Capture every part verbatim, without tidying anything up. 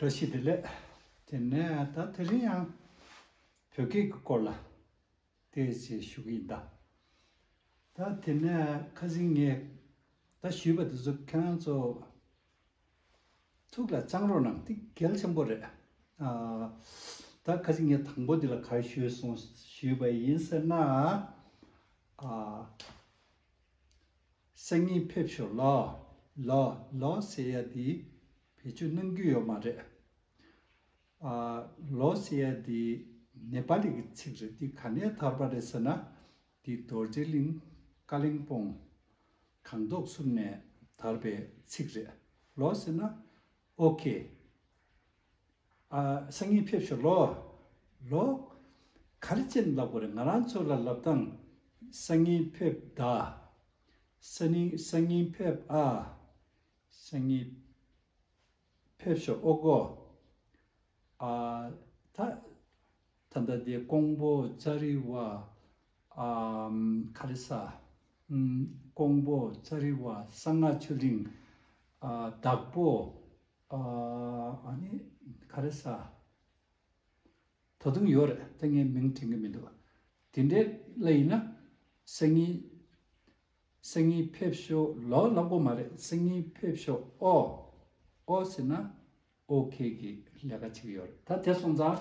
བཀྲ་ཤིས་བདེ་ལེགས། དེ་ནས་ད་དེ་རིང་ཡང་བོད་སྐད་ཀྱི་སྐོར་ལ་དེ་ཅིག་ཞུ་གི་ཡིན་ད། ད་དེ་ནས་ཁ་སང་ངས་ད་ཞུས་པ་དེ་ཚོ་ཁྱེད་རང་ཚོ་ཐུགས་ལ་བཅངས་རོགས་གནང་། དེ་གལ་ཆེན་པོ་རེད། ཨ། ད་ཁ་སང་ངས་དང་པོ་དེ་ལ་ག་ཞུས་སོང་ཞུས་པ་ཡིན་ཟེར་ན། ཨ། སང་ཉིན་ཕེབས་ཤོག་ལོ། ལོ་ལོ་ཟེར་ཡ་དེ་བེད་སྤྱོད་གནང་རྒྱུ་ཡོད་མ་རེད། ཨ། ལོ་ཟེར་ཡ་དེ་ནེ་པ་ལི་གི་ཚིག་རེད། དེ་ག་ནས་དར་བ་རེད་ཟེར་ན། དེ་རྡོ་རྗེ་གླིང་ཀ་ལིང་པོང་སྒང་ཏོག་གསུམ་ནས་དར་བའི་ཚིག་རེད། ལོ་ཟེར་ན་ཨོ་ཁེ། ཨ། སང་ཉིན་ཕེབས་ཤོག་ལོ། ལོ། ག་རེ་བྱས་ནས་ལབ་དགོས་རེད། ང་རང་ཚོ་ལ་ལབ་སྟངས། སང་ཉིན་ཕེབས་ད། སང་ཉིན་སང་ཉིན་ཕེབས་ཨ། སང་ཉིན་ཕེབས་ཤོག་ཨོ་ཀོ། ཨ། ད་ད་ལྟ་དེ་ཀོང་པོ་ཙཱ་རི་བ། ཨ། ག་རེ་ཟ། ཨམ། ཀོང་པོ་ཙཱ་རི་བ། གསང་སྔགས་ཆོས་གླིང་། ཨ། དྭགས་པོ། ཨ། ཨ་ནི་ག་རེ་ཟ། ད་དུང་ཡོད་རེད། ད་ངས་མིང་དྲན་གྱི་མི་འདུག་དེ་འདྲའི་ལ་ཡིན་ན། སང་ཉིན། སང་ཉིན་ཕེབས་ཤོག་ལོ་ལབ་དགོས་མ་རེད། སང་ཉིན་ཕེབས་ཤོག་ཨོ། ཨོ་ཟེར་ན་ཨོ་ཁེ་གི་ལས་ཀ་བྱེད་ཀྱི་ཡོད་རེད། ད་དེ་སོང་ཙང་།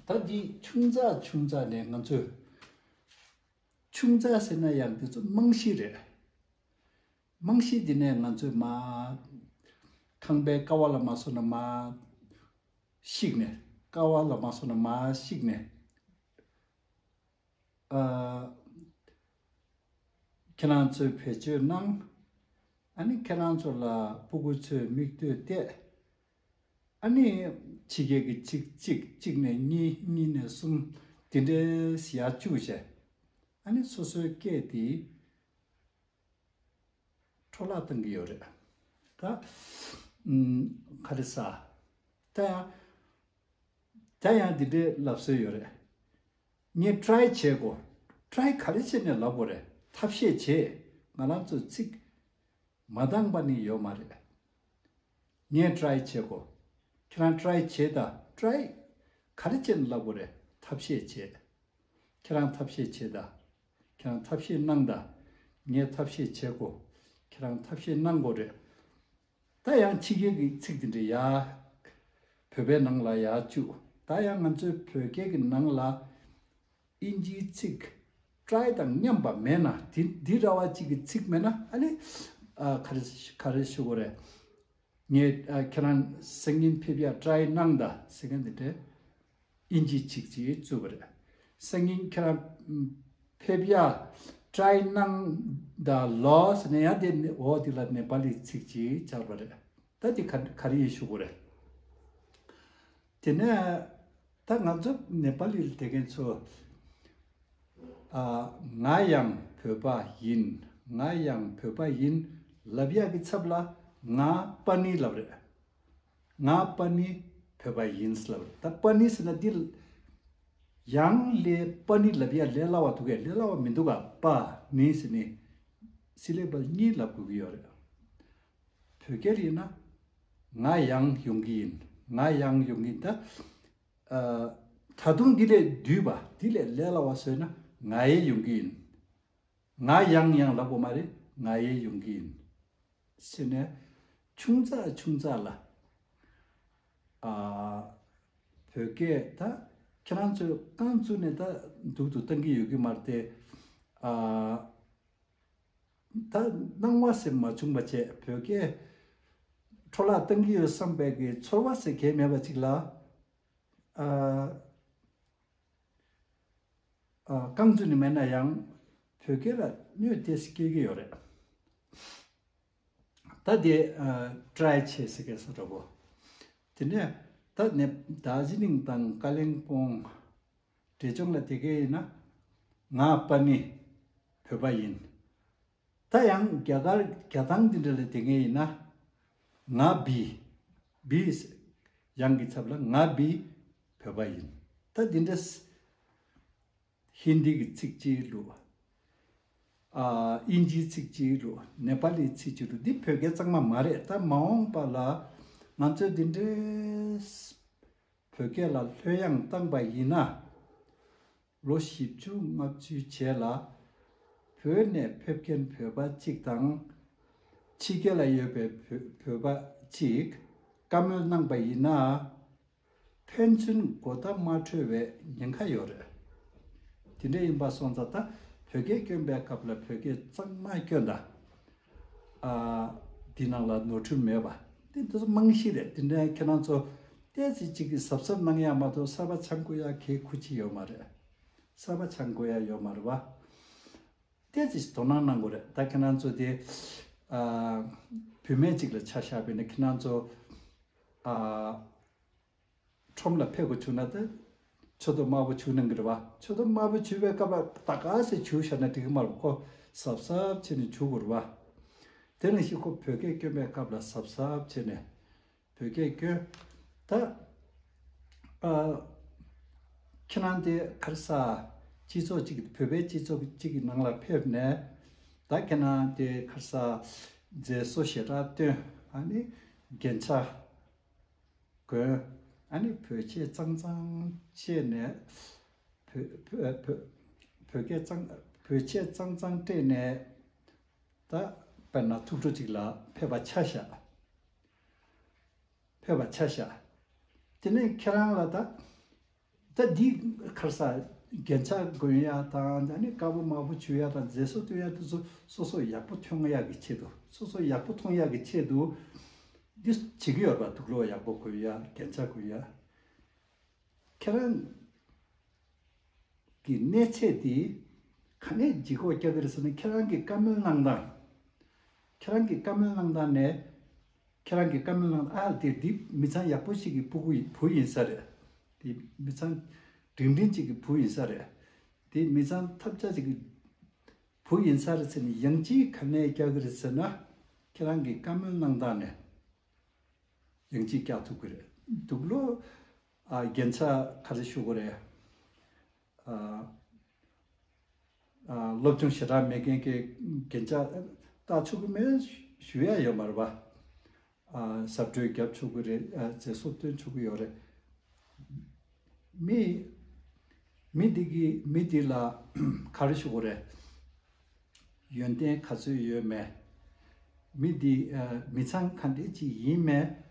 ད་འདི་ཆུང་ཙག་ཆུང་ཙག་ནས་ང་ཚོས། ཆུང་ཙག་ཟེར་ན་ཡང་དེ་ཚོ་རྨང་གཞི་རེད། རྨང་གཞི་འདི་ནས་ང་ཚོས་མར་ཁང་པའི་ཀ་བ་ལ་མར་སོང་ན་མར་བཤིག་ནས། ཀ་བ་ལ་མར་སོང་ན་མར་བཤིག་ནས། ཨ། ཁྱེད་རང་ཚོས་བེད་སྤྱོད་གནང་། ཨ་ནི་ཁྱེད་རང་ཚོ་ལ་སྤུ་གུ་ཚོས་མིག་ལྟོས་གཏད། ཨ་ནི་ཕྱི་རྒྱལ་གྱི་ཚིག་གཅིག་གཅིག་ནས་གཉིས། གཉིས་ནས་གསུམ། དེ་འདྲའི་ཡར་བཅུག་བྱས། ཨ་ནི་སོ་སོའི་སྐད་དེ་འཕྲོ་བརླག་གཏོང་གི་ཡོད་རེད། ད། ཨམ། ག་རེ་ཟ། ད་ཡང་། ད་ཡང་འདི་འདྲའི་ལབ་སྲོལ་ཡོད་རེད། ངས་ཊ་རའི་བྱེད་དགོས། ཊ་རའི་ག་རེ་བྱས་ནས་ལབ་དགོས་རེད། ཐབས་ཤེས་བྱེད། ང་རང་ཚོ་ཚིག་མ་འདང་པ་ནི་ཡོད་མ་རེད། ངས་ཊ་རའི་བྱེད་དགོས། ཁྱེད་རང་ཊ་རའི་བྱེད་དང་། ཊ་རའི་ག་རེ་བྱས་ནས་ལབ་དགོས་རེད། ཐབས་ཤེས་བྱེད། ཁྱེད་རང་ཐབས་ཤེས་བྱེད་དང་། ཁྱེད་རང་ཐབས་ཤེས་གནང་དང་། ངས་ཐབས་ཤེས་བྱེད་དགོས། ཁྱེད་རང་ཐབས་ཤེས་གནང་དགོས་རེད། ད་ཡང་ཕྱི་རྒྱལ་གྱི་ཚིག་དེ་འདྲ་ཡར་བོད་པའི་ནང་ལ་ཡར་བཅུག་ད་ཡང་ང་ཚོའི་བོད་སྐད་ཀྱི་ནང་ལ་དབྱིན་ཇིའི་ཚིག་ཊ་རའི་དང་མཉམ་པ་མེད་ན། དེ་འདི་ར་བ་གཅིག་གི་ཚིག་མེད་ན། ཨ་ནི། ཨ། ག་རེ་ག་རེ་ཞུ་དགོས་རེད། ངས། ཨ། ཁྱེད་རང་སང་ཉིན་ཕེབས་ཡ་ཊ་རའི་གནང་དང་ཟེར་མཁན་དེ་འདྲ། དབྱིན་ཇིའི་ཚིག་ཅིག་བཙུགས་པ་རེད། སང་ཉིན་ཁྱེད་རང་ཕེབས་ཡ་ཊ་རའི་གནང་དང་ལོ་ཟེར་ནས་ཡང་དེ་ནི་འོ་དེ་ལ་ནེ་པ་ལིའི་ཚིག་ཅིག་སྦྱར་བ་རེད། ད་དེ་ག་ག་རེ་ཡིན་ཞུ་དགོས་རེད། དེ་ནས་ད་ང་ཚོ་ནེ་པ་ལིར་བསྡད་མཁན་ཚོ། ཨ། ང་ཡང་བོད་པ་ཡིན། ང་ཡང་བོད་པ་ཡིན་ལབ་ཡག་གི་ཚབ་ལ་ང་པ་ནི་ལབ་རེད། ང་པ་ནི་བོད་པ་ཡིན་ལབ་རེད། ད་པ་ནི་ཟེར་ན་འདི་ཡང་ལས་པ་ནི་ལབ་ཡག་ལས་སླ་བ་འདུག་གས། ལས་སླ་བ་མི་འདུག་ག་པ་ནི་ཟེར་ནས་སི་ལེ་བལ་གཉིས་ལབ་དགོས་ཀྱི་ཡོད་རེད། བོད་སྐད་ཡིན་ན། ང་ཡང་ཡོང་གི་ཡིན། ང་ཡང་ཡོང་གི་ཡིན། ད། ཨ། ད་དུང་འདི་ལས་བསྡུས་པ། འདི་ལས་ལས་སླ་བ་བཟོས་ན་ང་ཡང་ཡོང་གི་ཡིན། ང་ཡང་ཡང་ལབ་དགོས་མ་རེད། ང་ཡང་ཡོང་གི་ཡིན་ཟེར་ནས། ཆུང་ཙག་ཆུང་ཙག་ལ། ཨ། བོད་སྐད་ད་ཁྱེད་རང་ཚོས་རྐང་བཙུགས་ནས་ད་འདུག་ཏུ་བཏང་གི་ཡོད་ཀྱི་མ་རེད་དེ། ཨ། ད་སྣང་བ་ཟེར་མ་བྱུང་བ་བྱས། བོད་སྐད་འཕྲོ་བརླག་བཏང་གི་ཡོད་བསམ་པའི་གི་ཚོར་བ་ཟེར་གང་ཡང་མེད་པ་ཅིག་ལ། ཨ། ཨ། རྐང་བཙུགས་ནས་མེད་ན་ཡང་བོད་སྐད་ལ་གནོད་ཏོག་ཙམ་སྐྱེལ་གྱི་ཡོད་རེད། ད་དེ། ཨ། ཊ་རའི་བྱེད་ཟེར་མཁན་སོ་འདྲ་པོ། དེ་ནས་ད་ནི་དར་ཇི་ལིང་དང་ཀ་ལིང་པོང་འབྲས་ལྗོངས་ལ་བསྡད་མཁན་ཡིན་ན། ང་པ་ནི་བོད་པ་ཡིན། ད་ཡང་རྒྱ་གར་རྒྱ་ཐང་འདི་འདྲ་ལ་བསྡད་མཁན་ཡིན་ན། ང་བི། བི་ཡང་གི་ཚབ་ལ་ང་བི་བོད་པ་ཡིན། ད་འདི་འདྲ་ཧིན་དི་གི་ཚིག་ཅིག་བླུགས། ཨ། དབྱིན་ཇིའི་ཚིག་ཅིག་བླུགས། ནེ་པ་ལིའི་ཚིག་ཅིག་བླུགས། འདི་བོད་སྐད་གཙང་མ་མ་རེད། ད་མ་འོངས་པ་ལ་ ང་ཚོས་འདི་འདྲའི་བོད་སྐད་ལ་ལྷོད་ཡངས་བཏང་པ་ཡིན་ན། ལོ་བཞི་བཅུ་ལྔ་བཅུའི་རྗེས་ལ་བོད་ནས་ཕེབས་མཁན་བོད་པ་གཅིག་དང་། ཕྱི་རྒྱལ་ལ་ཡོད་པའི་བོད་བོད་པ་གཅིག་བཀའ་མོལ་གནང་པ་ཡིན་ན། ཕན་ཚུན་གོ་བརྡ་མ་འཕྲོད་པའི་ཉེན་ཁ་ཡོད་རེད། དེ་འདྲ་ཡིན་པ་སོང་ཙང་ད་བོད་སྐད་སྐྱོན་པའི་སྐབས་ལ་བོད་སྐད་གཙང་མ་སྐྱོན་དང་། ཨ། འདི་ནང་ལ་ནོར་འཁྲུལ་མེད་པ། དེ་འདི་ཚོ་རྨང་གཞི་རེད། དེ་འདྲ་ཁྱེད་རང་ཚོ་ཏོག་ཙམ་ཅིག་གིས་གཟབ་གཟབ་གནང་ཡ་མ་གཏོགས་གསར་པ་སྦྱང་དགོས་ཡ་གལ་ཁུ་ཅི་ཡོད་མ་རེད། གསར་པ་སྦྱང་དགོས་ཡ་ཡོད་མ་རེད་བ། ཏོག་ཙམ་དོ་སྣང་གནང་དགོས་རེད། ད་ཁྱེད་རང་ཚོ་དེ། ཨ། བུད་མེད་ཅིག་ལ་ཆ་བཞག་པ་ཡིན་ན་ཁྱེད་རང་ཚོ། ཨ། ཁྲོམ་ལ་ཕེབས་དགོས་བྱུང་ན་ད་མཆུ་ཏོ་དམར་པོ་བྱུག་གནང་གི་རེད་བ། མཆུ་ཏོ་དམར་པོ་བྱུག་པའི་སྐབས་ལ་ད་ག་སེ་བྱུག་བཞག་ན་འགྲིག་གི་མ་རེད། ཁོ་གཟབ་གཟབ་བྱས་ནས་བྱུག་དགོས་རེད་བ། དེ་ནང་བཞིན་ཁོ་བོད་སྐད་སྐྱོན་པའི་སྐབས་ལ་གཟབ་གཟབ་བྱས་ནས་བོད་སྐད་སྐྱོན། ད། ཨ། ཁྱེད་རང་དེ་ག་རེ་ཟ། སྤྱི་ཚོགས་གཅིག་བོད་པའི་སྤྱི་ཚོགས་གཅིག་གི་ནང་ལ་ཕེབས་ནས། ད་ཁྱེད་རང་དེ་ག་རེ་ཟ། མཛེས་བཟོ་ཞེ་དྲག་སྟོན། ཨ་ནི་རྒྱན་ཆ་གོན། ཨ་ནི་བོད་ཆས་གཙང་གཙང་བྱས་ནས། བོད་བོད་བོད་བོད་སྐད་གཙང་བོད་ཆས་གཙང་གཙང་སྤྲས་ནས། ད་དཔེར་ན་ཐུགས་སྤྲོ་གཅིག་ལ་ཕེབས་པ་ཆ་བཞག་ཕེབས་པ་ཆ་བཞག་དེ་ནས་ཁྱེད་རང་ལ་ད། ད་འདི་ག་རེ་ཟ། རྒྱན་ཆ་གོན་ཡ་དང་། ཨ་ནི་དཀར་པོ་དམར་པོ་བྱུག་ཡ་དང་། མཛེས་བཟོ་སྟོན་ཡ་དེ་ཚོ་སོ་སོ་ཡག་པོ་མཐོང་ཡ་གི་ཆེད་དུ། སོ་སོ་ཡག་པོ་མཐོང་ཡ་གི་ཆེད་དུ་འདི་བྱེད་ཀྱི་ཡོད་པ། དུག་ལོག་ཡག་པོ་གོན་ཡ། རྒྱན་ཆ་གོན་ཡ། ཁྱེད་རང་གི་གནས་ཚད་དེ་ག་ནས་ལྗིད་ཁོག་རྒྱག་གི་རེད་ཟེར་ན། ཁྱེད་རང་གི་བཀའ་མོལ་གནང་སྟངས། ཁྱེད་རང་གི་བཀའ་མོལ་གནང་སྟངས་ནས། ཁྱེད་རང་གི་བཀའ་མོལ་གནང་། ཨ། དེ་འདི་མི་ཚང་ཡག་པོ་ཞིག་གི་ཕྲུ་གུ་ཡི་བུ་ཡིན་ས་རེད། དེ་མི་ཚང་འབྲིང་འབྲིང་ཅིག་གི་བུ་ཡིན་ས་རེད། དེ་མི་ཚང་ཐབས་ཆག་ཅིག་གི་བུ་ཡིན་ས་རེད་ཟེར་ནས་ཡང་ལྗིད་ག་ནས་རྒྱག་གི་རེད་ཟེར་ན། ཁྱེད་རང་གི་བཀའ་མོལ་གནང་སྟངས་ནས། ཡང་ལྗིད་རྒྱག་ཐུབ་ཀྱི་རེད། དུག་ལོག་ཨ། རྒྱན་ཆ་ག་རེ་ཞུ་དགོས་རེད། ཨ། ཨ། སློབ་སྦྱོང་ཞེ་དྲག་མེད་མཁན་གྱི་རྒྱན་ཆ་བཏགས་ཆོག་གི་མེད་ཞུ་ཡ་ཡོད་མ་རེད་པ། ཨ། གཟབ་སྤྲོས་རྒྱབ་ཆོག་གི་རེད། ཨ། མཛེས་བཟོ་སྟོན་ཆོག་གི་ཡོད་རེད། མི། མི་འདི་གི་མི་འདི་ལ་ག་རེ་ཞུ་དགོས་རེད། ཡོན་ཏན་ག་ཚོད་ཡོད་མེད། མི་འདི། ཨ། མི་ཚང་ག་འདྲས་ཅིག་ཡིན་མེད།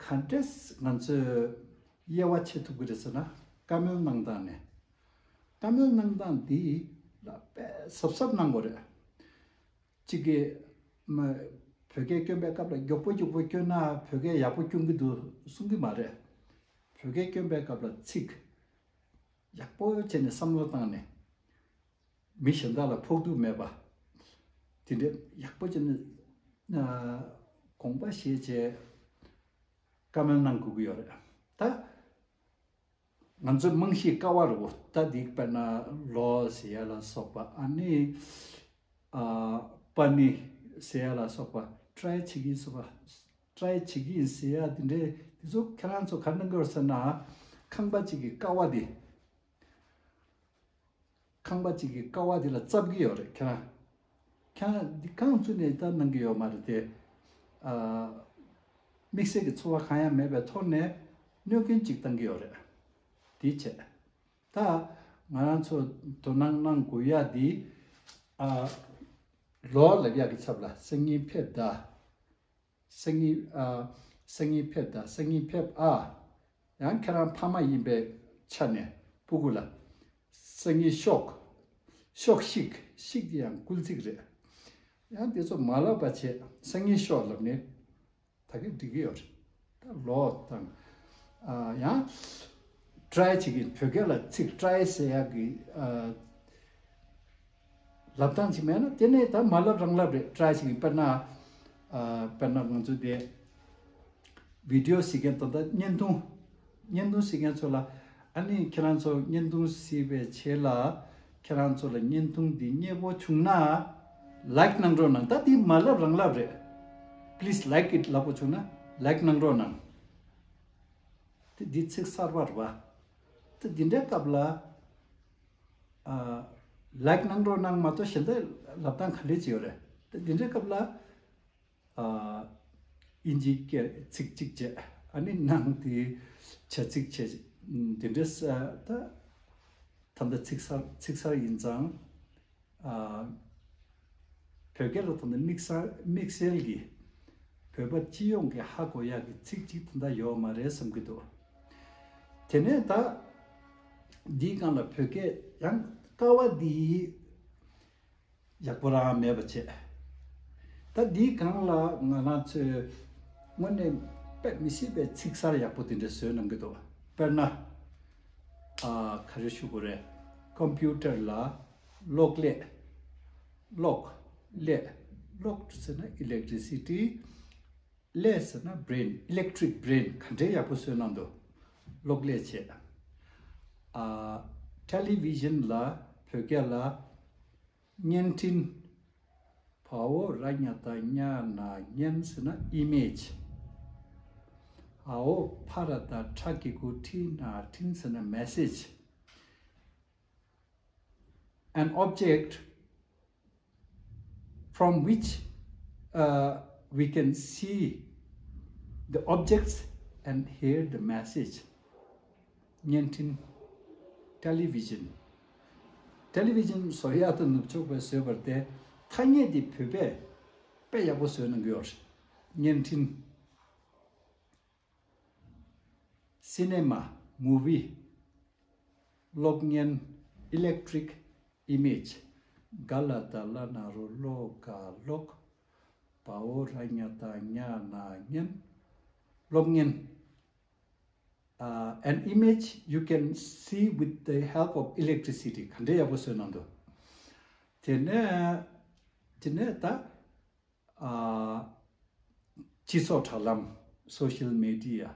ག་འདྲས་ང་ཚོས་དབྱེ་བ་ཕྱེ་ཐུབ་ཀྱི་རེད་ཟེར་ན། བཀའ་མོལ་གནང་སྟངས་ནས། བཀའ་མོལ་གནང་སྟངས་འདི་ལ་དཔེ་གཟབ་གཟབ་གནང་དགོས་རེད། གཅིག་གིས་མ། བོད་སྐད་སྐྱོན་པའི་སྐབས་ལ་མགྱོགས་པོ་མགྱོགས་པོ་སྐྱོན་ན་བོད་སྐད་ཡག་པོ་སྐྱོན་གྱི་འདུག་གསུང་གི་མ་རེད། བོད་སྐད་སྐྱོན་པའི་སྐབས་ལ་ཚིག་ཡག་པོ་བྱས་ནས་བསམ་བློ་བཏང་ནས། མི་གཞན་དག་ལ་ཕོག་ཐུག་མེད་པ། དེ་འདྲ་ཡག་པོ་བྱས་ནས། ཨ། དགོངས་པ་བཞེས་བྱས་བཀའ་མོལ་གནང་དགོས་ཀྱི་ཡོད་རེད། ད་ང་ཚོའི་རྨང་གཞི་ཀ་བ་རུ། ད་འདི་དཔེར་ན་ལོ་ཟེར་ཡ་ལ་སོགས་པ། ཨ་ནི། ཨ། པ་ནི་ཟེར་ཡ་ལ་སོགས་པ། ཊ་རའི་བྱེད་ཀྱི་ཡིན་སོགས་པ། ཊ་རའི་བྱེད་ཀྱི་ཡིན་ཟེར་ཡ་དེ་འདྲའི་དེ་ཚོ་ཁྱེད་རང་ཚོ་ག་རེ་གནང་གི་ཡོད་ཟེར་ན། ཁང་པ་གཅིག་གི་ཀ་བ་དེ། ཁང་པ་གཅིག་གི་ཀ་བ་དེ་ལ་བཙབ་ཀྱི་ཡོད་རེད་ཁྱེད་རང་། ཁྱེད་རང་འདི་རྐང་བཙུགས་ནས་ད་གནང་གི་ཡོད་མ་རེད་དེ། ཨ། དམིགས་བསལ་གྱི་ཚོར་བ་གང་ཡང་མེད་པའི་ཐོག་ནས་གནོད་སྐྱོན་གཅིག་བཏང་གི་ཡོད་རེད། དེ་བྱས། ད་ང་རང་ཚོ་དོ་སྣང་གནང་དགོས་ཡ་འདི། ཨ། ལོ་ལབ་ཡ་གི་ཚབ་ལ་སང་ཉིན་ཕེབས་ད། སང་ཉིན། ཨ། སང་ཉིན་ཕེབས་ད། སང་ཉིན་ཕེབས་ཨ། ཡང་ཁྱེད་རང་ཕ་མ་ཡིན་པའི་ཆ་ནས་སྤུ་གུ་ལ། སང་ཉིན་ཤོག་ཤོག་ཤིག་ཤིག་དེ་ཡང་སྐུལ་ཚིག་རེད། ཡང་དེ་ཚོ་མ་ལབ་པ་བྱས། སང་ཉིན་ཤོག་ལབ་ནས་ད་གིན་འགྲིག་གི་ཡོད་རེད། ད་ལོ་དང་། ཨ། ཡང་ཊ་རའི་བྱེད་ཀྱི་ཡིན། བོད་སྐད་ལ་ཚིག་ཊ་རའི་ཟེར་ཡག་གི། ཨ། ལབ་སྟངས་ཅིག་མེད་ན། དེ་ནས་ད་མ་ལབ་རང་ལབ་རེད། ཊ་རའི་བྱེད་ཀྱི་ཡིན། དཔེར་ན། ཨ། དཔེར་ན་ང་ཚོ་དེ་བི་ཌི་ཡོ་གཟིགས་མཁན་དང་། ད་བརྙན་ཐུང་། བརྙན་ཐུང་གཟིགས་མཁན་ཚོ་ལ། ཨ་ནི་ཁྱེད་རང་ཚོ་བརྙན་ཐུང་གཟིགས་པའི་རྗེས་ལ་ཁྱེད་རང་ཚོ་ལ་བརྙན་ཐུང་འདི་མཉེས་པོ་བྱུང་ན། ལའིཀ་གནང་རོགས་གནང་། ད་འདི་མ་ལབ་རང་ལབ་རེད། Please like it ལབ་པ་བྱུང་ན་ལའིཀ་གནང་རོགས་གནང་། དེ་འདི་ཚིག་གསར་པ་རེད་པ། དེ་འདི་འདྲའི་སྐབས་ལ། ཨ། ལའིཀ་གནང་རོགས་གནང་མ་གཏོགས་གཞན་དག་ལབ་སྟངས་ག་འདྲས་ཅིག་ཡོད་རེད། དེ་འདི་འདྲའི་སྐབས་ལ། ཨ། ཨིན་ཇིའི་སྐད་ཚིག་གཅིག་བྱས། ཨ་ནི་ནང་དེ་བྱ་ཚིག་བྱས། དེ་འདྲས་ད་ད་ལྟ་ཚིག་གསར་ཚིག་གསར་ཡིན་ཙང་། ཨ། བོད་སྐད་ལ་ད་ལྟ་དམིགས་བསལ་དམིགས་བསལ་གྱི་བོད་པ་སྤྱི་ཡོངས་ཀྱི་ཧ་གོ་ཡག་གི་ཚིག་ཅིག་ད་ལྟ་ཡོད་མ་རེད་བསམ་གྱི་འདུག་དེ་ནས་ད་འདིའི་སྒང་ལ་བོད་སྐད་ཡང་ཀ་བ་འདི་ཡག་པོ་རང་མེད་པ་བྱས། ད་འདིའི་སྒང་ལ་ང་རང་ཚོས་དངོས་གནས་དཔེ་མི་སྲིད་པའི་ཚིག་གསར་ཡག་པོ་དེ་འདྲ་བཟོས་གནང་གི་འདུག་དཔེར་ན། ཨ། ག་རེ་ཞུ་དགོས་རེད། ཀམ་པུ་ཊར་ལ་གློག་ཀླད། གློག་ཀླད། གློག་ཟེར་ན་ཨི་ལེག་ཊི་རི་སི་ཊི། ཀླད་ཟེར་ན་བྷི་རེན། ཨི་ལེག་ཊི་རིག་བྷི་རེན། ག་འདྲའི་ཡག་པོ་བཟོས་གནང་འདུག་གློག་ཀླད་བྱས། ཨ། ཊེ་ལི་བི་ཤན་ལ་བོད་སྐད་ལ་བརྙན་འཕྲིན། བ་འོག་ར་ཉ་བཏགས་བརྙ་ན་བརྙན་ཟེར་ན་ཨི་མེཇ། འ་འོག་ཕ་ར་བཏགས་ཕྲ་གི་གུ་ཕྲི་ན་འཕྲིན་ཟེར་ན་མེ་སེཇ། An object from which, uh, we can see the objects and hear the message. བརྙན་འཕྲིན། ཊེ་ལི་བི་ཤན། ཊེ་ལི་བི་ཤན་བཟོ་ཡག་དང་ནུབ་ཕྱོགས་པས་བཟོས་པར་བརྟེན་ཐ་སྙད་འདི་བོད་པས་དཔེ་ཡག་པོ་བཟོས་གནང་གི་ཡོད་རེད། བརྙན་འཕྲིན། སི་ནེ་མ། མུ་བི། གློག་བརྙན། ཨི་ལེག་ཊི་རིག་ཨི་མེཇ། ག་ལ་བཏགས་གླ་ན་རོ་གློ་ག་གློག་བ་འོག་ར་ཉ་བཏགས་བརྙ་ན་བརྙན། གློག་བརྙན། Uh, an image you can see with the help of electricity. ག་འདྲའི་ཡག་པོ་བཟོས་གནང་འདུག་དེ་ནས་དེ་ནས་ད། ཨ། སྤྱི་ཚོགས་དྲ་ལམ། སོ་ཤལ་མི་ཌི་ཡ།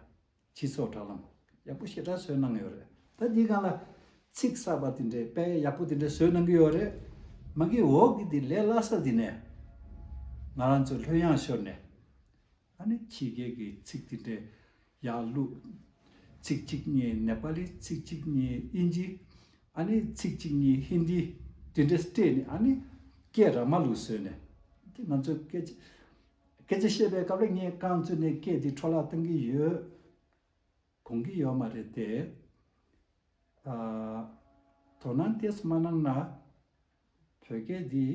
སྤྱི་ཚོགས་དྲ་ལམ། ཡག་པོ་ཞེ་དྲག་བཟོས་གནང་ཡོད་རེད། ད་འདིའི་སྒང་ལ་ཚིག་གསར་པ་དེ་འདྲའི་དཔེ་ཡག་པོ་དེ་འདྲ་བཟོས་གནང་གི་ཡོད་རེད། མ་གི་འོག་གི་དེ་ལས་སླ་ས་དེ་ནས་ང་རང་ཚོ་ལྷོད་ཡངས་ཤོར་ནས། ཨ་ནི་ཕྱི་རྒྱལ་གྱི་ཚིག་དེ་འདྲའི་ཡར་བླུགས། ཚིག་གཅིག་གཉིས་ནེ་པ་ལི། ཚིག་གཅིག་གཉིས་ཨིན་ཇི། ཨ་ནི་ཚིག་གཅིག་གཉིས་ཧིན་དི། དེ་འདྲ་སྤྲད་ནས་ཨ་ནི་སྐད་ར་མ་ལུག་བཟོས་ནས། དེ་ང་ཚོས་སྐད་ཆ་སྐད་ཆ་བཤད་པའི་སྐབས་ལ་ངས་རྐང་བཙུགས་ནས་སྐད་དེ་འཕྲོ་བརླག་གཏོང་གི་ཡོད། གོང་གི་ཡོད་མ་རེད་དེ། ཨ། དོ་སྣང་ཏོག་ཙམ་མ་གནང་ན། བོད་སྐད་འདི་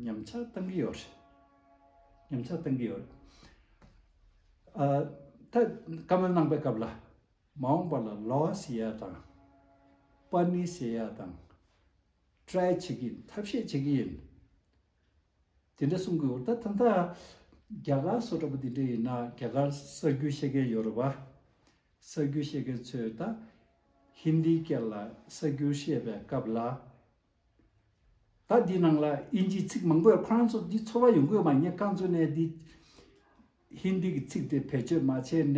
ཉམས་ཆག་བཏང་གི་ཡོད་རེད། ཉམས་ཆག་བཏང་གི་ཡོད་རེད། ཨ། ད་བཀའ་མོལ་གནང་པའི་སྐབས་ལ། མ་འོངས་པ་ལ་ལོ་ཟེར་ཡ་དང་། པ་ནི་ཟེར་ཡ་དང་། ཊི་རའི་བྱེད་ཀྱི་ཡིན། ཐབས་ཤེས་བྱེད་ཀྱི་ཡིན། དེ་འདྲ་གསུང་གི་ཡོད། ད་ད་ལྟ་རྒྱ་གར་སོགས་འདྲ་པོ་དེ་འདྲ་ཡིན་ན་རྒྱ་གར་གསར་འགྱུར་བཤད་མཁན་ཡོད་རེད་པ། གསར་འགྱུར་བཤད་མཁན་ཚོས་ད་ཧིན་དིའི་སྐད་ལ་གསར་འགྱུར་བཤད་པའི་སྐབས་ལ། ད་འདི་ནང་ལ་དབྱིན་ཇིའི་ཚིག་མང་པོ་ཡོད། ཁོ་རང་ཚོ་འདི་ཚོར་བ་ཡོང་གི་ཡོད་མ་རེད། ངས་རྐང་བཙུགས་ནས་འདི་ཧིན་དི་གི་ཚིག་དེ་བེད་སྤྱོད་མ་བྱས་ནས་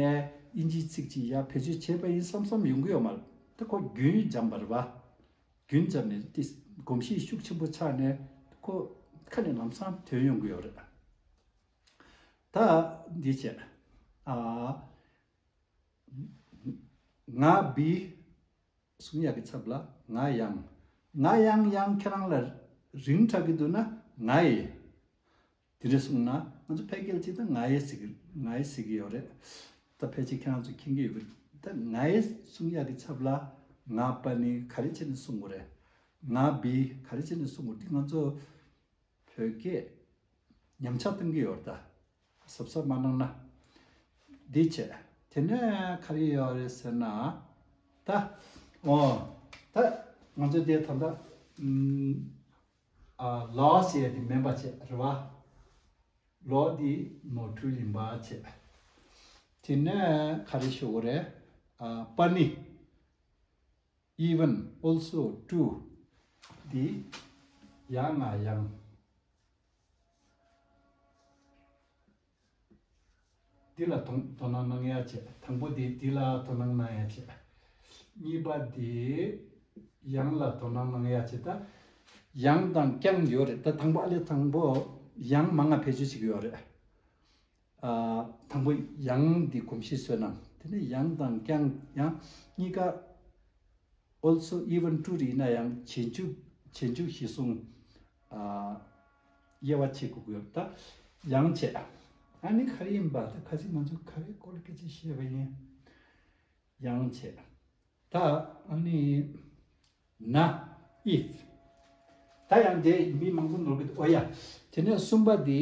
དབྱིན་ཇིའི་ཚིག་ཅིག་ཡར་བེད་སྤྱོད་བྱས་པ་ཡིན་བསམ་བསམ་ཡོང་གི་ཡོད་མ་རེད། ད་ཁོ་རྒྱུན་འབྱམས་པ་རེད་པ། རྒྱུན་འབྱམས་ནས་དེ་གོམས་གཤིས་ཤུགས་ཆེན་པོ་ཆགས་ནས་ཁོ་ཁ་ནས་ལམ་སང་ཐོན་ཡོང་གི་ཡོད་རེད། ད་འདི་བྱས། ཨ། ང་བི་གསུང་ཡག་གི་ཚབ་ལ་ང་ཡང་། ང་ཡང་ཡང་ཁྱེད་རང་ལ་རིང་དྲགས་ཀྱི་འདུག་ན་ང་ཡི། དེ་འདྲ་གསུངས་ན་ང་ཚོ་ཕལ་སྐད་ཅིག་ད་ང་ཡི་ཟེར་གི་ང་ཡི་ཟེར་གི་ཡོད་རེད། ད་ཕལ་ཆེར་ཁྱེད་རང་ཚོ་མཁྱེན་གྱི་ཡོད་གི། ད་ང་ཡི་གསུང་ཡག་གི་ཚབ་ལ་ང་པ་ནི་ག་རེ་བྱས་ནས་གསུང་དགོས་རེད། ང་བི་ག་རེ་བྱས་ནས་གསུང་དགོས་རེད། འདི་ང་ཚོ་བོད་སྐད་ཉམས་ཆག་གཏོང་གི་ཡོད་རེད་ད། གཟབ་གཟབ་མ་གནང་ན། འདི་བྱས། དེ་ནས་ག་རེ་ཡོད་རེད་ཟེར་ན། ད། འོ། ད་ང་ཚོ་དེ་ད་ལྟ་ཨམ། ཨ། ལོ་ཟེར་ཡ་དེ་མིན་པ་བྱས་རེད་བ། ལོ་དེ་ནོར་འཁྲུལ་ཡིན་པ་བྱས། དེ་ནས་ག་རེ་ཞུ་དགོས་རེད། ཨ། པ་ནི། Even, also, too. འདི་ཡང་ང་ཡང་། འདི་ལ་དོ་དོ་སྣང་གནང་ཡ་བྱས། དང་པོ་འདི་འདི་ལ་དོ་སྣང་གནང་ཡ་བྱས། གཉིས་པ་འདི་ཡང་ལ་དོ་སྣང་གནང་ཡ་བྱས། ད་ཡང་དང་ཀྱང་ཡོད་རེད། ད་དང་པོ་ཨ་ལས་དང་པོ་ཡང་མང་ང་བེད་སྤྱོད་བྱེད་ཀྱི་ཡོད་རེད། ཨ། དང་པོ་ཡང་འདི་གོམས་གཤིས་བཟོས་གནང་། དེ་ནས་ཡང་དང་ཀྱང་ཡང་གཉིས་ཀ། Also, even, too རེད་ན་ཡང་རྗེས་འཇུག་རྗེས་འཇུག་གཞི་བཟུང་། ཨ། དབྱེ་བ་ཕྱེ་དགོས་ཀྱི་ཡོད། ད་ཡང་བྱས། ཨ་ནི་ག་རེ་ཡིན་པ་ད་ཁ་ཅིག་ང་ཚོ་ག་རེ་སྐོར་སྐད་ཆ་བཤད་པ་ཡིན། ཡང་བྱས། ད་ཨ་ནི་ན། if། ད་ཡང་དེ་མི་མང་པོ་ནོར་གི་འདུག་ཨོ་ཡ། དེ་ནས་གསུམ་པ་འདི།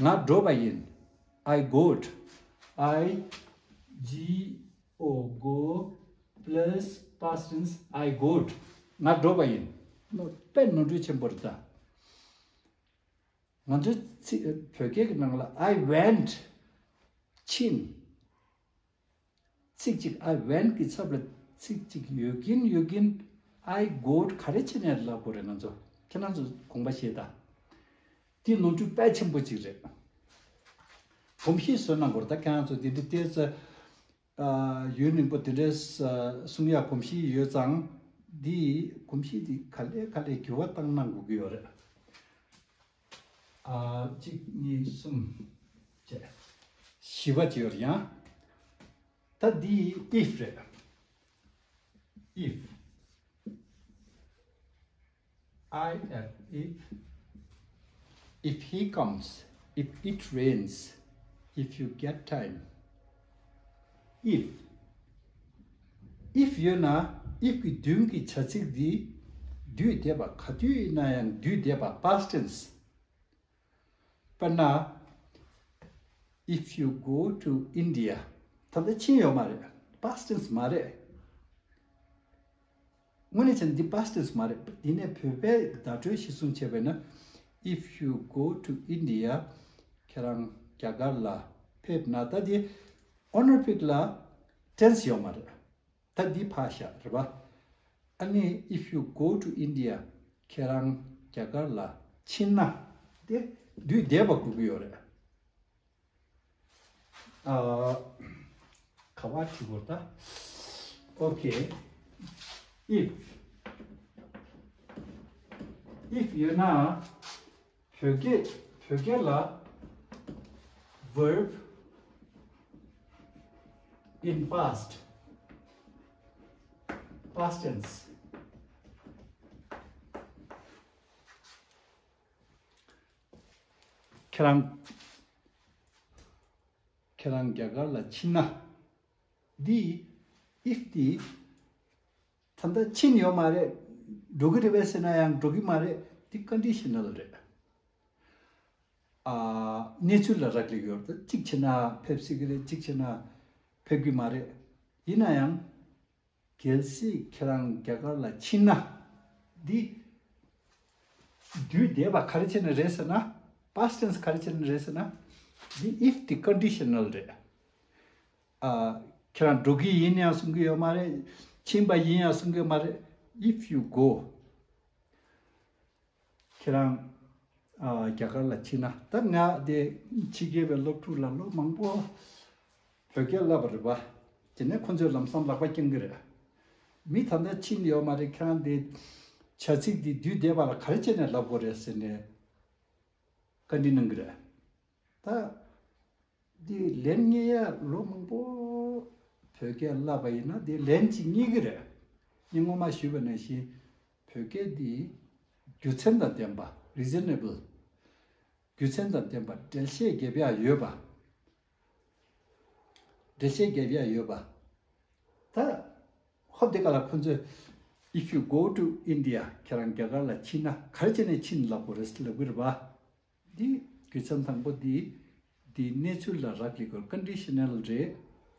ང་འགྲོ་བ་ཡིན། I got. I G O go plus past tense I got. ང་འགྲོ་བ་ཡིན། ནོ་དཔེ་ནོར་འཁྲུལ་ཆེན་པོ་རེད་ད། ང་ཚོའི་ཚིག་བོད་སྐད་ཀྱི་ནང་ལ་I went ཕྱིན། ཚིག་གཅིག I went གི་ཚབ་ལ་ཚིག་གཅིག་ཡོད་ཀྱིན་ཡོད་ཀྱིན། I got ག་རེ་བྱས་ནས་ལབ་དགོས་རེད་ང་ཚོ། ཁྱེད་རང་ཚོ་དགོངས་པ་བཞེས་དང་། འདི་ནོར་འཁྲུལ་དཔེ་ཆེན་པོ་གཅིག་རེད། གོམས་གཤིས་བཟོ་གནང་དགོས་རེད་ད་ཁྱེད་རང་ཚོ་འདི་འདྲ་བལྟས་ཚེ། ཨ། ཡུན་རིང་པོ་དེ་འདྲའི་གསུང་ཡག་གོམས་གཤིས་ཡོད་ཙང་། འདི་གོམས་གཤིས་འདི་ག་ལེ་ག་ལེ་འགྱུར་བ་བཏང་གནང་དགོས་ཀྱི་ཡོད་རེད། ཨ། གཅིག་གཉིས་གསུམ་བྱས། བཞི་པ་ཅིག་ཡོད་རེད་ཡང་། ད་འདི་if རེད། If I F if if he comes, if it rains, if you get time. If if ཡོད་ན། if གི་མདུན་གྱི་བྱ་ཚིག་འདི་དུས་འདས་པ། ག་དུས་ཡིན་ན་ཡང་དུས་འདས་པ། past tense། དཔེར་ན། If you go to India. ད་ལྟ་ཕྱིན་ཡོད་མ་རེད། past tense མ་རེད། དངོས་གནས་བྱས་ན་འདི་past tense མ་རེད། འདི་ནས་བོད་པའི་བརྡ་སྤྲོད་གཞིར་བཟུང་བྱས་པས་ན། If you go to India. ཁྱེད་རང་རྒྱ་གར་ལ་ཕེབས་ན། ད་འདི་owner ཕིག་ལ་tense ཡོད་མ་རེད། ད་འདི་ཕར་བཞག་རེད་པ། ཨ་ནི་if you go to India. ཁྱེད་རང་རྒྱ་གར་ལ་ཕྱིན་ན། དེ་དུས་འདས་པ་དགོས་ཀྱི་ཡོད་རེད། ཨ། ག་པར་བྲིས་དགོས་ད། Okay. If if ཡོད་ན། བོད་སྐད་བོད་སྐད་ལ་verb in past, past tense. ཁྱེད་རང་ཁྱེད་རང་རྒྱ་གར་ལ་ཕྱིན་ན། འདི་if འདི་ད་ལྟ་ཕྱིན་ཡོད་མ་རེད། འགྲོ་གི་རེད་པས་ཟེར་ན་ཡང་འགྲོ་གི་མ་རེད། འདི་conditional རེད། ཨ། གནས་ཚུལ་ལ་རག་ལས་ཡོད་རེད། གཅིག་བྱས་ན་ཕེབས་སྲིད་ཀྱི་རེད། གཅིག་བྱས་ན་ཕེབས་ཀྱི་མ་རེད། ཡིན་ན་ཡང་། གལ་སྲིད་ཁྱེད་རང་རྒྱ་གར་ལ་ཕྱིན་ན། འདི་དུས་འདས་པ་ག་རེ་བྱས་ནས་རེད་ཟེར་ན། past tense ག་རེ་བྱས་ནས་རེད་ཟེར་ན། འདི་if འདི་conditional རེད། ཨ། ཁྱེད་རང་འགྲོ་གི་ཡིན་ཡང་གསུང་གི་ཡོད་མ་རེད། ཕྱིན་པ་ཡིན་ཡང་གསུང་གི་ཡོད་མ་རེད། If you go. ཁྱེད་རང་ཨ། རྒྱ་གར་ལ་ཕྱིན་ན། ད་ང་དེ་ཕྱི་རྒྱལ་བའི་སློབ་ཕྲུག་ལ་ལོ་མང་པོ་བོད་སྐད་བསླབས་པ་རེད་པ། དེ་ནས་ཁོ་ཚོས་ལམ་སང་ལག་པ་བརྐྱངས་ཀྱི་རེད། མི་ད་ལྟ་ཕྱིན་ཡོད་མ་རེད། ཁྱེད་རང་དེ་བྱ་ཚིག་འདི་དུས་འདས་པ་ལ་ག་རེ་བྱས་ནས་ལབ་དགོས་རེད་ཟེར་ནས་བཀའ་འདྲི་གནང་གི་རེད། ད་འདི་ལན་རྙེད་ཡ་ལོ་མང་པོ་བོད་སྐད་བསླབས་པ་ཡིན་ན་འདི་ལན་གཅིག་རྙེད་ཀྱི་རེད། ངས་སྔོན་མ་ཞུས་པ་ནང་བཞིན་བོད་སྐད་འདི་རྒྱུ་མཚན་དང་ལྡན་པ། reasonable. རྒྱུ་མཚན་དང་ལྡན་པ། འགྲེལ་བཤད་རྒྱབ་ཡ་ཡོད་པ། འགྲེལ་བཤད་རྒྱབ་ཡ་ཡོད་པ། ད་ཧོབ་དེ་ག་ལ་ཁོ་ཚོས་if you go to India. ཁྱེད་རང་རྒྱ་གར་ལ་ཕྱིན་ན། ག་རེ་བྱས་ནས་ཕྱིན་ལབ་དགོས་རེད་ལབ་ཀྱི་རེད་པ། འདི་རྒྱུ་མཚན་དང་པོ་འདི། འདི་གནས་ཚུལ་ལ་རག་ལས་དགོས། conditional རེད།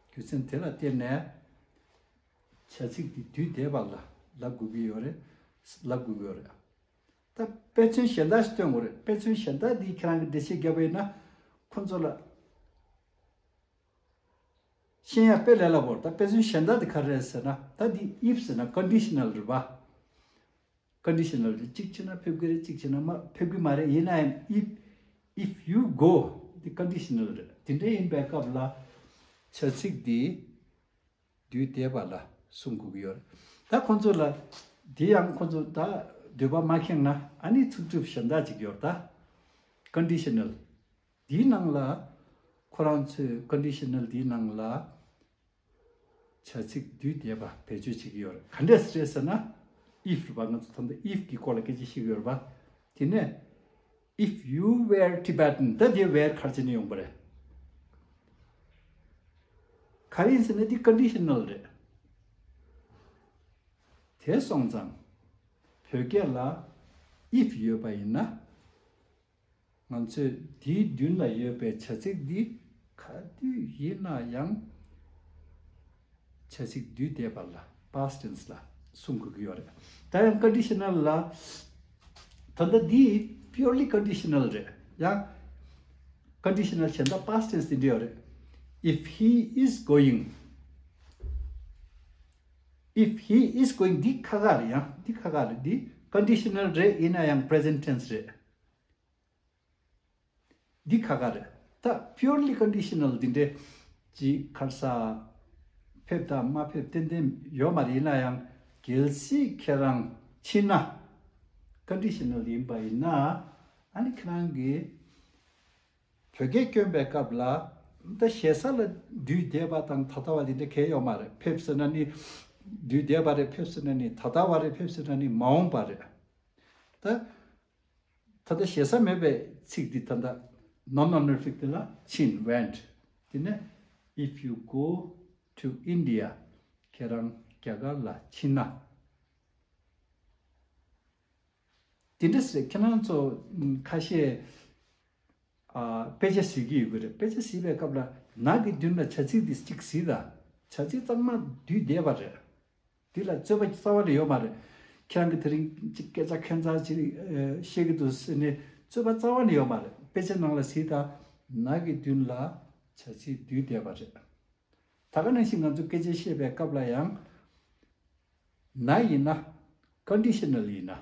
རྒྱུ་མཚན་དེ་ལ་བརྟེན་ནས་བྱ་ཚིག་འདི་དུས་འདས་པ་ལ་ལབ་དགོས་ཀྱི་ཡོད་རེད། ལབ་དགོས་ཀྱི་ཡོད་རེད། ད་དཔེ་མཚོན་གཞན་དག་ཞིག་སྟོན་དགོས་རེད། དཔེ་མཚོན་གཞན་དག་འདི་ཁྱེད་རང་གིས་འགྲེལ་བཤད་བརྒྱབ་པ་ཡིན་ན་ཁོ་ཚོ་ལ་ཤེས་ཡ་དཔེ་ལས་སླ་པོ་རེད། ད་དཔེ་མཚོན་གཞན་དག་འདི་ག་རེ་རེད་ཟེར་ན། ད་འདི་if ཟེར་ན་conditional རེད་པ། conditional རེད། གཅིག་བྱས་ན་ཕེབས་ཀྱི་རེད། གཅིག་བྱས་ན་མ་ཕེབས་ཀྱི་མ་རེད། ཡིན་ན་ཡང་if if you go འདི་conditional རེད། དེ་འདྲ་ཡིན་པའི་སྐབས་ལ་བྱ་ཚིག་འདི་དུས་འདས་པ་ལ་གསུང་དགོས་ཀྱི་ཡོད་རེད། ད་ཁོང་ཚོ་ལ་དེ་ཡང་ཁོང་ཚོ་ད་འདོད་པ་མ་ཁེངས་ན། ཨ་ནི་ཚིག་གྲུབ་གཞན་དག་ཅིག་ཡོད་རེད། ད་conditional འདིའི་ནང་ལ་ཁོ་རང་ཚོས་conditional འདིའི་ནང་ལ་བྱ་ཚིག་དུས་འདས་པ་བེད་སྤྱོད་བྱེད་ཀྱི་ཡོད་རེད། ག་འདྲས་རེད་ཟེར་ན། if རེད་པ། ང་ཚོ་ད་ལྟ་if གི་སྐོར་ལ་སྐད་ཆ་བཤད་ཀྱི་ཡོད་རེད་པ། དེ་ནས་ If you were Tibetan, ད་དེ་were ག་རེ་བྱས་ནས་ཡོང་པ་རེད། ག་རེ་ཡིན་ཟེར་ན་འདི་conditional རེད། དེ་སོང་ཙང་བོད་སྐད་ལ་if ཡོད་པ་ཡིན་ན། ང་ཚོས་འདིའི་མདུན་ལ་ཡོད་པའི་བྱ་ཚིག་འདི་ག་དུས་ཡིན་ན་ཡང་བྱ་ཚིག་དུས་འདས་པ་ལ་past tense ལ་གསུང་དགོས་ཀྱི་ཡོད་རེད། ད་ཡང་conditional ལ། ད་ལྟ་འདི་purely conditional རེད། ཡང་conditional གཞན་དག past tense དེ་འདྲ་ཡོད་རེད། If he is going, if he is going འདི་ཁ་ཁ་རེད། ཡང་འདི་ཁ་ཁ་རེད། འདི་conditional རེད། ཡིན་ན་ཡང་present tense རེད། འདི་ཁ་ཁ་རེད། ད་purely conditional འདི་འདྲའི་ཅིག་ག་རེ་ཟ། ཕེབས་དང་མ་ཕེབས་ཏན་ཏན་ཡོད་མ་རེད། ཡིན་ན་ཡང་གལ་སྲིད་ཁྱེད་རང་ཕྱིན་ན། conditional ཡིན་པ་ཡིན་ན། ཨ་ནི་ཁྱེད་རང་གིས་བོད་སྐད་སྐྱོན་པའི་སྐབས་ལ། ད་ཞེ་ས་ལ་དུས་འདས་པ་དང་ད་ལྟ་བ་འདི་འདྲ་གང་ཡང་ཡོད་མ་རེད། ཕེབས་ཟེར་ན་ནི་དུས་འདས་པ་རེད། ཕེབས་ཟེར་ན་ནི་ད་ལྟ་བ་རེད། ཕེབས་ཟེར་ན་ནི་མ་འོངས་པ་རེད། ད། ད་ལྟ་ཞེ་ས་མེད་པའི་ཚིག་འདི་ད་ལྟ་non honorific དེ་ལ་ཕྱིན། went དེ་ནས་if you go to India ཁྱེད་རང་རྒྱ་གར་ལ་ཕྱིན་ན། དེ་འདྲ་ཟེར་ཁྱེད་རང་ཚོ་ཁ་ཤས་ཨ་དཔེ་ཆ་གཟིགས་ཀྱི་ཡོད་ཀྱི་རེད། དཔེ་ཆ་གཟིགས་པའི་སྐབས་ལ་ན་གི་མདུན་ལ་བྱ་ཚིག་འདི་གཅིག་གཟིགས་དང་། བྱ་ཚིག་གཙང་མ་དུས་འདས་པ་རེད། འདི་ལ་རྩོད་པ་རྩ་བ་ནས་ཡོད་མ་རེད། ཁྱེད་རང་གིས་དེ་རིང་ཅིག་སྐད་ཆ་ཁྱད་མཚར་ཅིག་ཨ་བཤད་ཀྱི་འདུག་ཟེར་ནས་རྩོད་པ་རྩ་བ་ནས་ཡོད་མ་རེད། དཔེ་ཆ་ནང་ལ་གཟིགས་དང་། ན་གི་མདུན་ལ་བྱ་ཚིག་དུས་འདས་པ་རེད། ད་ག་ནང་བཞིན་ང་ཚོ་སྐད་ཆ་བཤད་པའི་སྐབས་ལ་ཡང་། ན་ཡིན་ན། conditional ཡིན་ན།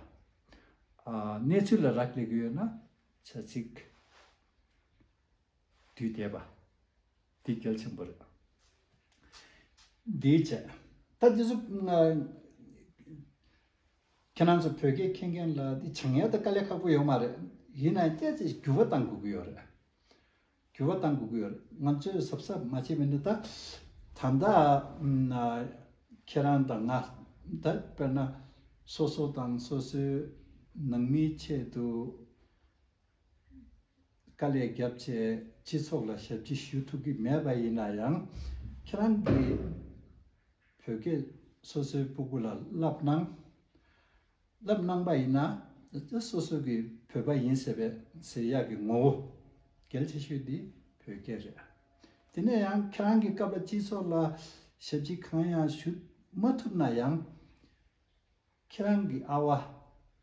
ཨ་གནས་ཚུལ་ལ་རག་ལས་ཀྱི་ཡོད་ན་བྱ་ཚིག་དུས་འདས་པ། འདི་གལ་ཆེན་པོ་རེད། འདིའི་བྱས། ད་འདི་ཚོ་ང་ཁྱེད་རང་ཚོ་བོད་སྐད་མཁྱེན་མཁན་ལ་འདི་སྦྱང་ཡ་ད་དཀའ་ལས་ཁག་པོ་ཡོད་མ་རེད། ཡིན་ན་ཏོག་ཙམ་འགྱུར་བ་གཏང་དགོས་ཀྱི་ཡོད་རེད། འགྱུར་བ་གཏང་དགོས་ཀྱི་ཡོད་རེད། ང་ཚོས་གཟབ་གཟབ་མ་བྱས་པ་ཡིན་ན་ད། ད་ལྟ་ཨ་ཁྱེད་རང་དང་ང་ད་དཔེར་ན་སོ་སོ་དང་སོ་སོའི་ནང་མིའི་ཆེད་དུ་དཀའ་ལས་བརྒྱབ་བྱས་སྤྱི་ཚོགས་ལ་ཞབས་ཕྱི་ཞུ་ཐུབ་ཀྱི་མེད་པ་ཡིན་ན་ཡང་། ཁྱེད་རང་གིས་བོད་སྐད་སོ་སོའི་སྤུ་གུ་ལ་བསླབ་གནང་། བསླབ་གནང་པ་ཡིན་ན། སོ་སོ་གི་བོད་པ་ཡིན་ཟེར་བའི་ཟེར་ཡག་གི་ངོ་བོ་གལ་ཆེ་ཤོས་འདི་བོད་སྐད་རེད། དེ་ནས་ཡང་ཁྱེད་རང་གི་སྐབས་ལ་སྤྱི་ཚོགས་ལ་ཞབས་ཕྱི་གང་ཡང་ཞུ་མ་ཐུབ་ན་ཡང་། ཁྱེད་རང་གི་ཨ་བ།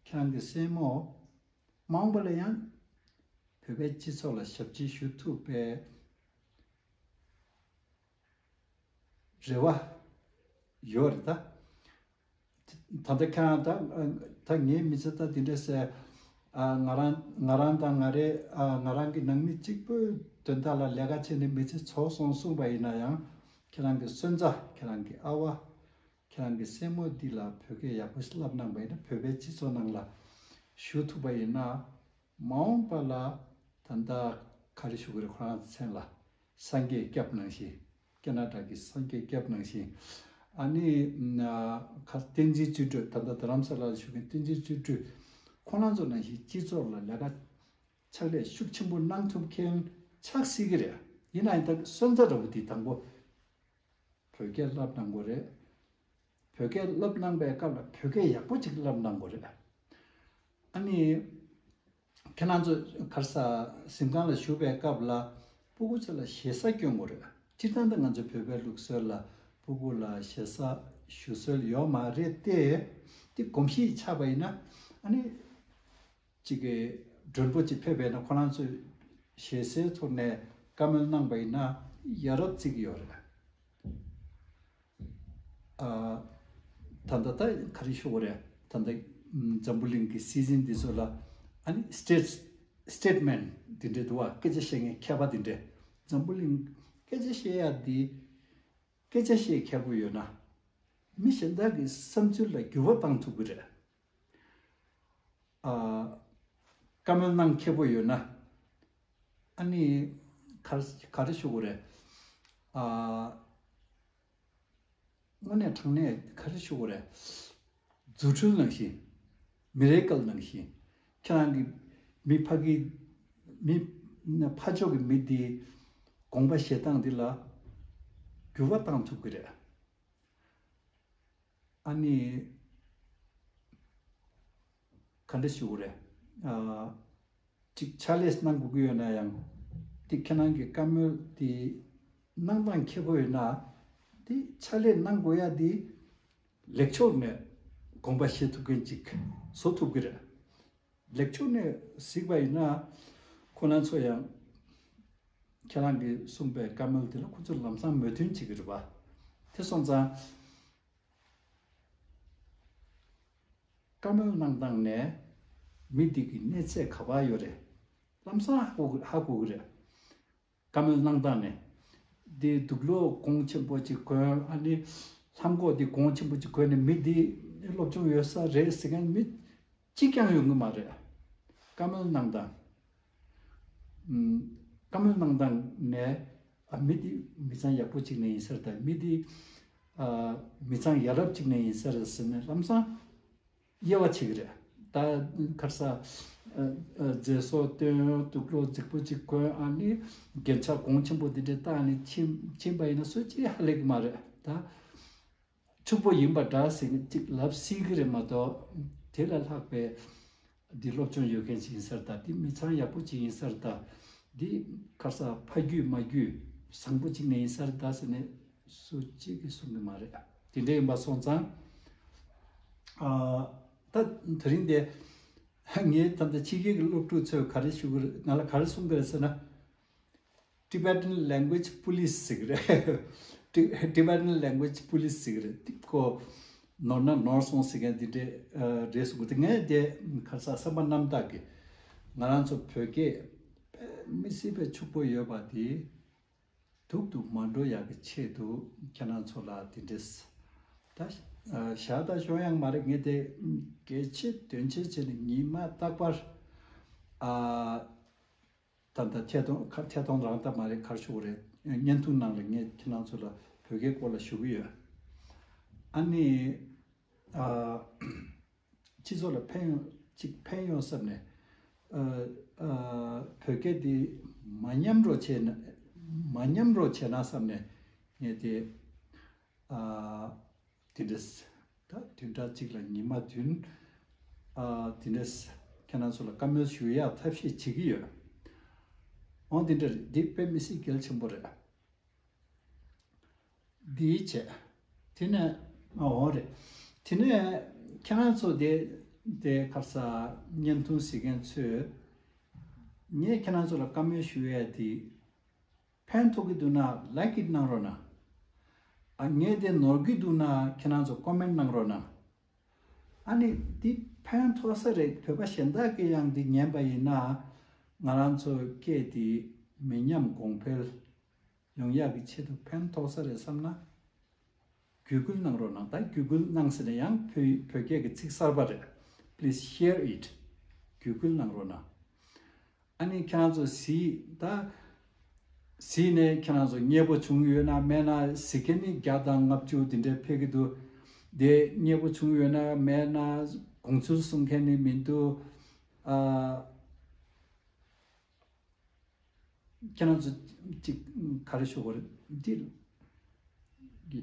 ཁྱེད་རང་གི་སྲས་མོ། མ་འོངས་པ་ལ་ཡང་བོད་པའི་སྤྱི་ཚོགས་ལ་ཞབས་ཕྱི་ཞུ་ཐུབ་པའི་རེ་བ་ཡོད་རེད་ད། ད་ལྟ་ཁྱེད་རང་ད་ད་ངའི་མི་ཚེ་ད་འདི་འདྲ་ཟེར། ཨ་ང་རང་ང་རང་དང་ང་རེ་ཨ་ང་རང་གི་ནང་མི་གཅིག་པུའི་དོན་དག་ལ་ལས་ཀ་བྱས་ནས་མི་ཚེ་འཚོ་སོང་གསུངས་པ་ཡིན་ན་ཡང་། ཁྱེད་རང་གི་སོན་རྩ། ཁྱེད་རང་གི་ཨ་བ། ཁྱེད་རང་གི་སྲས་མོ་འདི་ལ་བོད་སྐད་ཡག་པོ་ཞིག་བསླབ་གནང་པ་ཡིན་ན། བོད་པའི་སྤྱི་ཚོགས་ནང་ལ་ཞུགས་ཐུབ་པ་ཡིན་ན། མ་འོངས་པ་ལ་ད་ལྟ་ག་རེ་ཞུ་དགོས་རེད། ཁོ་རང་ཚོའི་མཚན་ལ་སངས་རྒྱས་སྐྱབས་ནང་བཞིན། ཀེ་ན་ཌ་གི་སངས་རྒྱས་སྐྱབས་ནང་བཞིན། ཨ་ནི་ཁ་བསྟན་འཛིན་བརྩོན་འགྲུས། ད་ལྟ་རྡ་རམ་ས་ལ་ལ་བཞུགས་མཁན་བསྟན་འཛིན་བརྩོན་འགྲུས། ཁོ་རང་ཚོ་ནང་བཞིན་སྤྱི་ཚོགས་ལ་ལས་ཀ་ཕྱག་ལས་ཤུགས་ཆེན་པོ་གནང་ཐུབ་མཁན་ཆགས་སྲིད་ཀྱི་རེད། ཡིན་ན་ཡང་ད་སོན་རྩ་འདྲ་པོ་འདི་དང་པོ་བོད་སྐད་བསླབ་གནང་དགོས་རེད། བོད་སྐད་བསླབ་གནང་པའི་སྐབས་ལ་བོད་སྐད་ཡག་པོ་ཅིག་བསླབ་གནང་དགོས་རེད། ཨ་ནི། ཁྱེད་རང་ཚོ་ག་རེ་ཟ། གཟིམ་ཁང་ལ་བཞུགས་པའི་སྐབས་ལ་སྤུ་གུ་ཚོ་ལ་ཞེ་ས་སྐྱོན་དགོས་རེད། སྤྱིར་བཏང་ད་ང་ཚོ་བོད་པའི་ལུགས་སྲོལ་ལ་སྤུ་གུ་ལ་ཞེ་ས་ཞུ་སྲོལ་ཡོད་མ་རེད་དེ། དེ་གོམས་གཤིས་ཆགས་པ་ཡིན་ན། ཨ་ནི། གཅིག་གི་མགྲོན་པོ་གཅིག་ཕེབས་པ་ཡིན་ན། ཁོ་རང་ཚོས་ཞེ་སའི་ཐོག་ནས་བཀའ་མོལ་གནང་པ་ཡིན་ན་ཡ་རབས་བརྩི་གི་ཡོད་རེད། ཨ། ད་ལྟ་ད་ག་རེ་ཞུ་དགོས་རེད། ད་ལྟ་འཛམ་བུ་གླིང་གི་སྲིད་འཛིན་འདི་ཚོ་ལ་ཨ་ནི་སི་ཊེ་ཊི་སི་ཊེ་ཊི་མེན་ཊི་འདི་འདྲ་འདུག་བ། སྐད་ཆ་བཤད་མཁན་མཁས་པ་འདི་འདྲ། འཛམ་བུ་གླིང་སྐད་ཆ་བཤད་ཡ་འདི། སྐད་ཆ་བཤད་མཁས་པོ་ཡོད་ན། མི་གཞན་དག་གི་བསམ་ཚུལ་ལ་འགྱུར་བ་བཏང་ཐུབ་ཀྱི་རེད། ཨ། བཀའ་མོལ་གནང་མཁས་པོ་ཡོད་ན། ཨ་ནི། ག་ག་རེ་ཞུ་དགོས་རེད། ཨ། དངོས་གནས་དྲང་གནས་ག་རེ་ཞུ་དགོས་རེད། རྫུ་འཕྲུལ་ནང་བཞིན། མི་རེ་ཀལ་ནང་བཞིན། ཁྱེད་རང་གི་ མི་ཕ་གི་མི་ཕ་ཕྱོགས་ཀྱི་མི་དེ་དགོངས་པ་བཞེས་སྟངས་འདི་ལ་འགྱུར་བ་བཏང་ཐུབ་ཀྱི་རེད། ཨ་ནི་ག་འདྲ་ཞུ་དགོས་རེད། ཨ། གཅིག་ཕྱག་ལས་གནང་དགོས་ཀྱི་ཡོད་ན་ཡང་། དེ་ཁྱེད་རང་གི་བཀའ་མོལ་དེ་གནང་སྟངས་ཁྱད་པར་ཡོད་ན། དེ་ཕྱག་ལས་གནང་དགོས་ཡ་དེ་ལེགས་ཕྱོགས་ནས་དགོངས་པ་བཞེས་ཐུབ་མཁན་ཅིག་བཟོ་ཐུབ་ཀྱི་རེད། ལེགས་ཕྱོགས་ནས་གཟིགས་པ་ཡིན་ན། ཁོ་རང་ཚོ་ཡང་ཁྱེད་རང་གིས་གསུངས་པའི་བཀའ་མོལ་དེ་ལ་ཁོ་ཚོ་ལམ་སང་མོས་མཐུན་བྱེད་ཀྱི་རེད་པ། དེ་སོང་ཙང་། བཀའ་མོལ་གནང་སྟངས་ནས་མི་འདི་གི་གནས་ཚད་ག་པར་ཡོད་རེད། ལམ་སང་ཧ་གོ་ཧ་གོ་གི་རེད། བཀའ་མོལ་གནང་སྟངས་ནས། འདི་དུག་སློག་གོང་ཆེན་པོ་ཅིག་གོན། ཨ་ནི་ལྷམ་གོག་འདི་གོང་ཆེན་པོ་ཅིག་གོན་ནས་མི་འདི་སློབ་སྦྱོང་ཡོད་ས་རེད་ཟེར་མཁན་མི་གཅིག་ཀྱང་ཡོང་གི་མ་རེད། བཀའ་མོལ་གནང་སྟངས། ཨམ། བཀའ་མོལ་གནང་སྟངས་ནས། ཨ། མི་འདི་མི་ཚང་ཡག་པོ་ཅིག་ནས་ཡིན་ས་རེད་ད། མི་འདི། ཨ། མི་ཚང་ཡ་རབས་ཅིག་ནས་ཡིན་ས་རེད་ཟེར་ནས་ལམ་སང་དབྱེ་བ་ཕྱེ་གི་རེད། ད་ཁར་ས། ཨ། ཨ། མཛེས་བཟོ་སྟོན། དུག་སློག་རྫིག་པོ་ཅིག་གོན། ཨ་ནི་རྒྱན་ཆ་གོང་ཆེན་པོ་འདི་འདྲས་བཏགས་ནས་ཕྱིན་ཕྱིན་པ་ཡིན་ན་སུ་གཅིག་ཧ་ལས་གི་མ་རེད་ད། ཕྱུག་པོ་ཡིན་པ་འདྲ་ཟེར་ནས་གཅིག་ལབ་སྲིད་ཀྱི་རེད་མ་གཏོགས། དེ་ལས་ལྷག་པའི་འདི་སློབ་སྦྱོང་ཡོད་མཁན་ཅིག་ཡིན་ས་རེད་ད། འདི་མི་ཚང་ཡག་པོ་ཅིག་ཡིན་ས་རེད་ད། འདི་ཁར་ས་ཕ་རྒྱུད་མ་རྒྱུད་བཟང་པོ་ཅིག་ནས་ཡིན་ས་རེད་ད་ཟེར་ནས་སུ་གཅིག་གིས་གསུང་གི་མ་རེད། དེ་འདྲ་ཡིན་པ་སོང་ཙང་། ཨ། ད་དེ་རིང་འདི་ངས་ད་ལྟ་ཕྱི་རྒྱལ་གྱི་སློབ་ཕྲུག་ཚོས་ག་རེ་ཞུ་གི་རེད། ང་ལ་ག་རེ་གསུང་གི་རེད་ཟེར་ན། Tibetan Language Police ཟེར་གི་རེད། Ti- Tibetan Language Police ཟེར་གི་རེད། ཏིག་ཁོ་ནོར་ན་ནོར་སོང་ཟེར་མཁན་འདི་འདྲས་རེད་གསུང་གི་འདུག་ངས་དེ་ཁ་སང་བསམ་པ་རྣམ་དག་གིས་ང་རང་ཚོ་བོད་སྐད་དཔེ་མི་སྲིད་པའི་ཕྱུག་པོ་ཡོད་པ་དེ་སྡུག་ཏུ་མ་འགྲོ་ཡག་གི་ཆེད་དུ་ཁྱེད་རང་ཚོ་ལ་དེ་འདྲས་ད་ཞག་ད་ཤོ་ཡང་མ་རེད། ངས་དེ་གལ་ཆེ་དོན་ཆེ་བྱས་ནས་ཉི་མ་རྟག་པར། ཨ། ད་ལྟ་ཐད་གཏོང་ཁ་ཐད་གཏོང་རང་ད་མ་རེད། ག་རེ་ཞུ་དགོས་རེད། བརྙན་ཐུང་ནང་ལ་ངས་ཁྱེད་རང་ཚོ་ལ་བོད་སྐད་སྐོར་ལ་ཞུ་གི་ཡོད། ཨ་ནི། ཨ། སྤྱི་ཚོགས་ལ་ཕན་ཡོང་ཅིག་ཕན་ཡོང་བསམ་ནས། ཨ། ཨ། བོད་སྐད་འདི་མ་ཉམས་རོགས་བྱས་ན། མ་ཉམས་རོགས་བྱས་ན་བསམ་ནས་ངས་དེ། ཨ། དེ་འདྲས། ད་བདུན་ཕྲག་གཅིག་ལ་ཉི་མ་བདུན། ཨ། དེ་འདྲས་ཁྱེད་རང་ཚོ་ལ་བཀའ་མོལ་ཞུ་ཡག་ཐབས་ཤེས་བྱེད་ཀྱི་ཡོད། འོང་དེ་འདྲ་རེད། འདི་དཔེ་མི་སྲིད་གལ་ཆེན་པོ་རེད། འདིའི་བྱས། དེ་ནས་ཨ་འོང་རེད། དེ་ནས་ཁྱེད་རང་ཚོ་དེ་དེ་ཁ་ས་བརྙན་ཐུང་གཟིགས་མཁན་ཚོས་ངས་ཁྱེད་རང་ཚོ་ལ་བཀའ་མོལ་ཞུ་ཡག་དེ། ཕན་ཐོགས་ཀྱི་འདུག་ན་ལའིཀ་ཨིཊ་གནང་རོགས་གནང་། ཨ། ངས་དེ་ནོར་གྱི་འདུག་ན་ཁྱེད་རང་ཚོ་ཀོ་མེན་ཊི་གནང་རོགས་གནང་། ཨ་ནི་འདི་ཕན་ཐོགས་ས་རེད། བོད་པ་གཞན་དག་གིས་ཡང་འདི་ཉན་པ་ཡིན་ན་ང་རང་ཚོ་སྐད་འདི་མི་ཉམས་གོང་འཕེལ་ཡོང་ཡག་གི་ཆེད་དུ་ཕན་ཐོགས་ས་རེད་བསམ་ན། བརྒྱུད་སྐུལ་གནང་རོགས་གནང་། ད་བརྒྱུད་སྐུལ་གནང་ཟེར་ན་ཡང་བོད་བོད་སྐད་ཀྱི་ཚིག་གསར་པ་རེད། Please share it. བརྒྱུད་སྐུལ་གནང་རོགས་གནང་། ཨ་ནི་ཁྱེད་རང་ཚོ་གཟིགས་ད། གཟིགས་ནས་ཁྱེད་རང་ཚོ་མཉེས་པོ་བྱུང་ཡོད་ན་མེད་ན། གཟིགས་མཁན་ནི་བརྒྱ་དང་ལྔ་བཅུ་དེ་འདྲའི་ཕེབས་ཀྱི་འདུག་དེ་མཉེས་པོ་བྱུང་ཡོད་ན་མེད་ན་དགོངས་ཚུལ་གསུང་མཁན་ནི་མི་འདུག་ཨ། ཁྱེད་རང་ཚོ་ཅིག་ག་རེ་ཞུ་དགོས་རེད། འདི་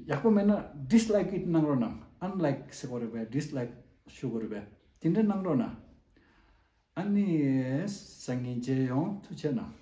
ཡག་པོ་མེད་ན་ཌིས་ལའིཀ་ཨིཊ་གནང་རོགས་གནང་། ཨན་ལའིཀ་ཟེར་དགོས་རེད་པས། ཌིས་ལའིཀ་ཞུ་དགོས་རེད་པས། དེ་འདྲ་གནང་རོགས་གནང་། ཨ་ནི་སང་ཉིན་མཇལ་ཡོང་། ཐུགས་རྗེ་གནང་།